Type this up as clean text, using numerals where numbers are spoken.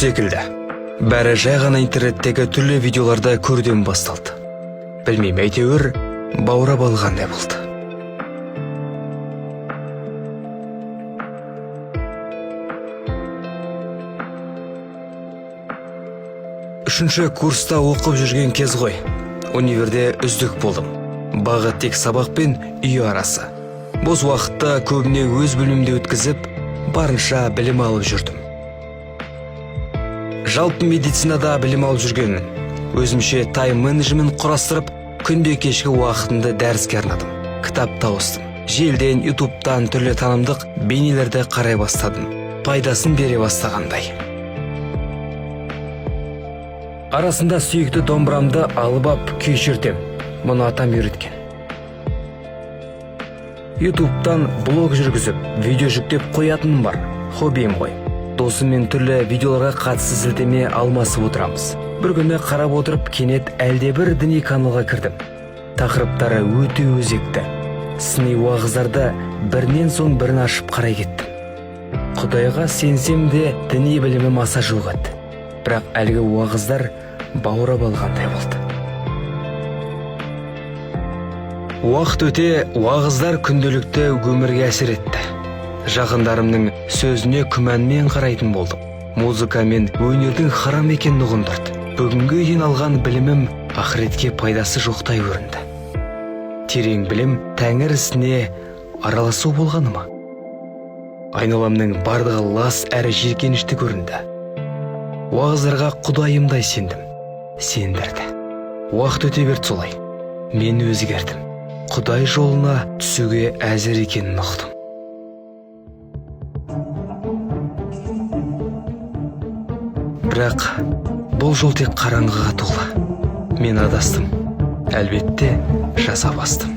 Түс секілді. Бәрі жай ғана интернеттегі түрлі видеоларды көруден басталды. Білмеймін, әйтеуір баурап алғандай болды. Үшінші курста оқып жүрген кез ғой. Универде үздік болдым. Бағы тек сабақ пен үй арасы. Бос уақытта көбіне өз бөлмемде өткізіп, барынша білім алып жүрдім. Жалпы медицинада білім алып жүргенмін. Өзімше тайм-менеджмент құрастырып, күнде кешкі уақытымды дәріске арнадым. Кітап тауыстым. Желден, ютубтан түрлі танымдық бейнелерді қарай бастадым. Пайдасын бере бастағандай. Арасында сүйікті домбырамды алып ап күй шертем. Мұны атам үйреткен. Ютубтан блог жүргізіп, видео жүктеп қоятыным бар. Хоббиім ғой. Досыммен түрлі видеоларға қатысты сілтеме алмасып отырамыз. Бір күні қарап отырып, кенет әлдебір діни каналға кірдім. Тақырыптары өте өзекті. Сыни уағыздарды бірінен соң бірін ашып қарай кеттім. Құдайға сенсем де, діни білімім аса жоқ еді. Бірақ әлгі уағыздар баурап алғандай болды. Уақыт өте уағыздар күнделікті өмірге әсер етті. Жақындарымның сөзіне күмәнмен қарайтын болдым. Музыка мен өнердің харам екенін ұғындырды. Бүгінгі дейін алған білімім ақыретке пайдасы жоқтай көрінді. Терең білім тәңір ісіне араласу болғаны ма? Айналамның барлығы лас әрі жиіркенішті көрінді. Уағыздарға құдайымдай сендім. Сендірді. Уақыт өте берді солай. Мен өзгердім. Құдай жолына түсуге әзір екенін ұқтым. Бірақ бұл жол тек қараңғыға толы. Мен адастым. Әлбетте, жаза бастым.